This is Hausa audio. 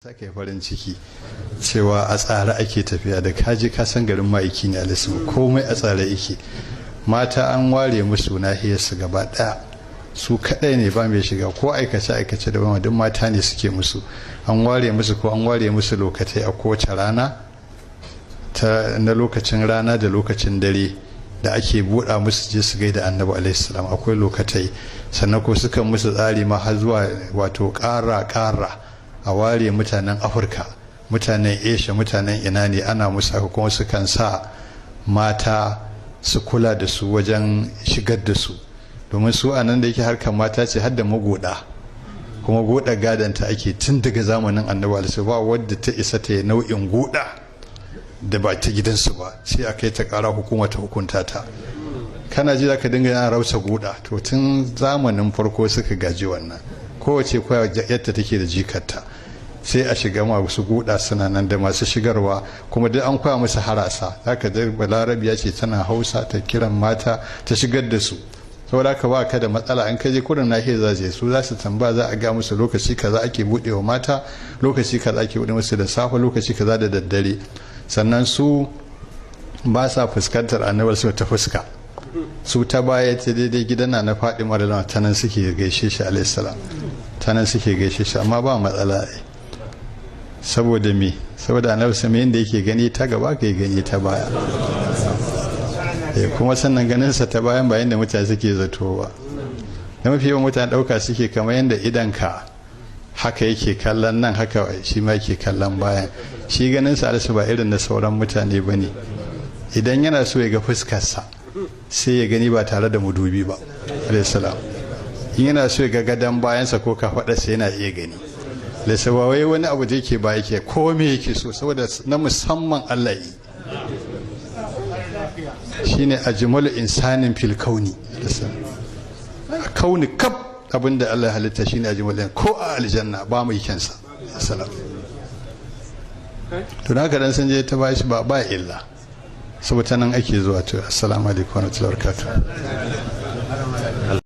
Saka farin ciki cewa a tsare ake tafiya da kaji ka san garin ma'aiki ne alisu, komai a tsare yake. Mata an ware musu nahiyarsu gaba daya, su kadai ne, ba mai shiga. Ko aikace aikace da ba, duk mata ne suke musu. An ware musu, ko an ware musu lokatai a kowace rana ta na lokacin rana da lokacin dare da ake buɗa musu je su gaida Annabi alaihi salam. Akwai lokatai. Sannan ko suka musu tsari ma har zuwa wato ƙara ƙara a ware mutanen Afirka, mutanen Asia, mutanen ina ne, ana musu haka. Kuma sukan sa mata su kula da su wajen shigar da su, domin su a nan da yake harkar mata ce, har da magoda. Kuma goda gadanta ake tun daga zamanin Annabi alaihi. Ba wadda ta isa ta yi nau'in goda da ba ta gidansu ba, sai a kai ta kara, hukuma ta hukunta ta. Kana ji zaka dinga yana rausa goda. To, tun zamanin farko suka gaji wannan. Kowace koya yadda take da jikarta, sai a shiga. Masu guda suna nan da masu shigarwa, kuma duk an koya musu harasa. Zaka da Balarabiya ce tana Hausa, ta kiran mata ta shigar da su. Saboda haka ba ka da matsala an kaje kurin nahiyar. Za su za su tambaya, za a ga musu lokaci kaza ake buɗewa mata, lokaci kaza ake buɗe musu da safe, lokaci kaza da daddare. Sannan su ba sa fuskantar Annabar su ta fuska, su ta baya, ta daidai gidan na faɗi mara, ta nan suke gaishe shi alaihi salam, ta nan suke gaishe shi. Amma ba matsala. Saboda me? Saboda Annabi sami yadda yake gani ta gaba ka gani ta baya. Kuma sannan ganinsa ta bayan bayan da mutane suke zato ba. Da mafi yawan mutane ɗauka suke kamar yadda idanka haka yake kallon nan, haka shi ma yake kallon bayan. Shi ganin sa alisu ba irin na sauran mutane ba ne. Idan yana so ya ga fuskarsa, sai ya gani ba tare da mudubi ba alaihi. In yana so ya ga gadon bayansa ko kafaɗarsa, yana iya gani. Lissa ba wai wani abu da yake ba yake ko me yake so, saboda na musamman Allah yi shine أجمل إنسان في الكون. Kauni kaf, abinda Allah ya halitta, shine أجمل. Ko a aljanna ba mai kyansa salam. To haka dan sun je ta bashi ba illa, saboda nan ake zuwa. To, assalamu alaikum wa rahmatullahi wa barakatuh.